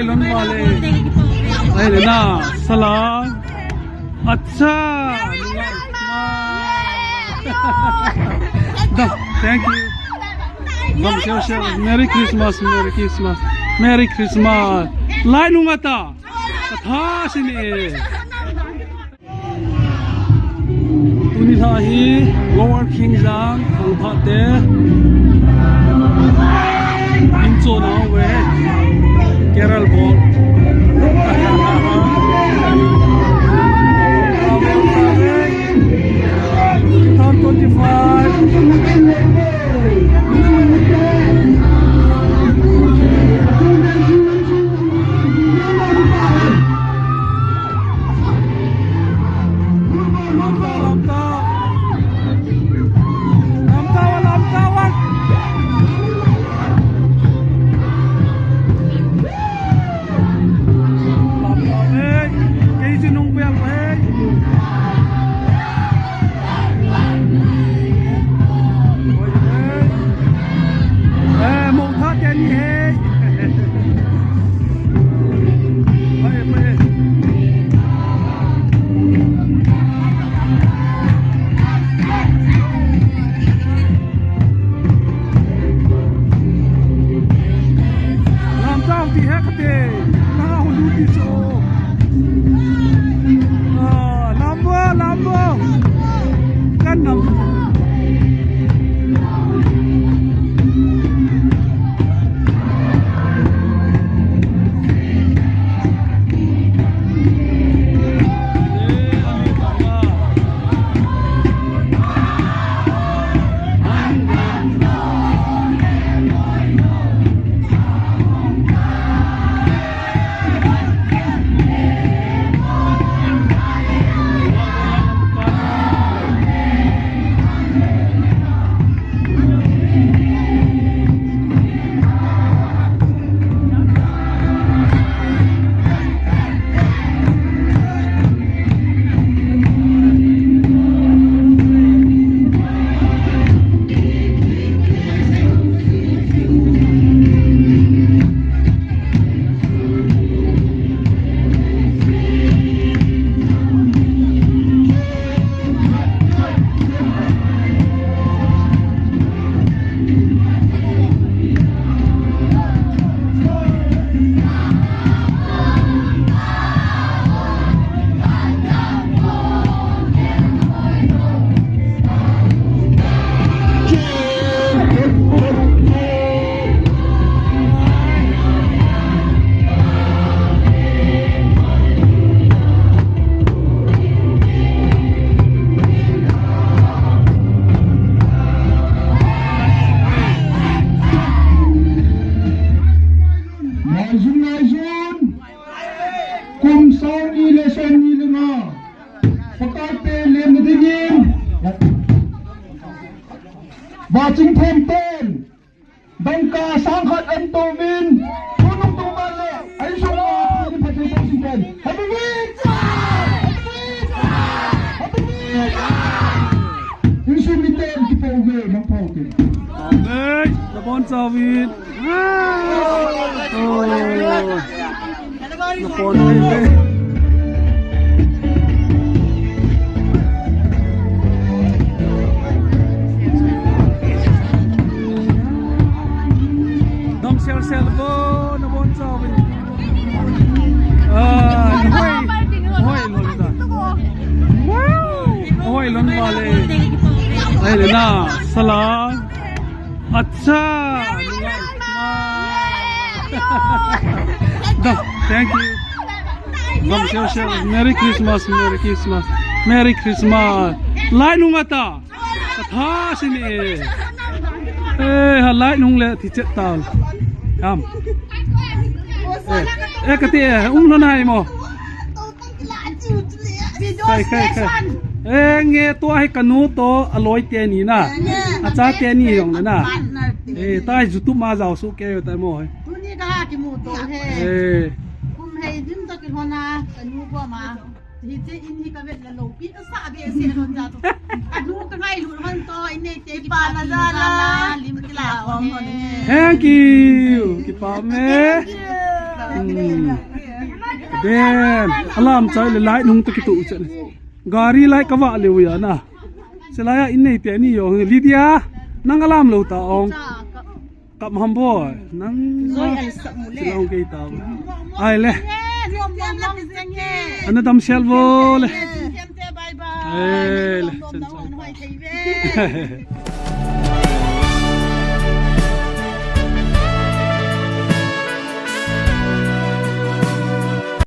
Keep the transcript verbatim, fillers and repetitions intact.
Lon vale. Ahile na, salam. Acha. Da, thank you. Dam, share, share. Merry Christmas, Merry Christmas. Merry Christmas. Lai nung ata. Katha sini. Tuni lha hi Lower Khingjang, Kangpha te. Inchon a uve. Carol bol. Two thousand twenty-five. Lamtau ti he kate, na hulu ti so. Ah, lambo, lambo. Kan nam. Ngaijun, ngaijun. Kum sang ni le sang ni le nga. Pakai pen lemna dingin. Vachingtheng ten. Dangka sang khat an touvin. Thunung tung ban le. Ai sung ma ni phathei tong sing ten. Happy Week! Happy Week! Happy Week! Insung miten kipo uve, nang pau tin. Amen. Nabon chauvin. Oh. Nabon chauvin. Dam sel sel bo, nabon chauvin. Ah, hoi, hoi lon ta. Wow, hoi lon vale. Ahile na, salam. Acha. Da, thank you. Dam, share, share. Merry Christmas, Merry Christmas. Merry Christmas. Lai nung ata. Katha sini. Eh, ha lai nung le thi chet ta. Am. Eh, eh, kati, eh, um lo nai mo. Kai, kai, kai. Eh, nge tua hi kanu to aloi teni na. Acha teni jong le na. Eh, tai YouTube ma jao su ke tai mo. Tuni ka kimu to he. Eh. Kum hei din to kilhona kanu ko ma. Hiche in hi ka vet la lopi kasa behseh lhon ja to. Anu ka ngailut lhon to, inei te kipa na ja la. Lim kila khom lhon e. Thank you. Kipa me. Thank you. Hmm. Dem, alam chai le light nung ta kitu chan. Gari light kava le uya na. Selaya in nei te ni yo. Lydia, nang alam lo ta ong. Kap ham boy. Nang Zoi an sap mu le. Silang kei ta. Ai le. Ana dam sel bo le. Bye bye. Ai le. Chan chan.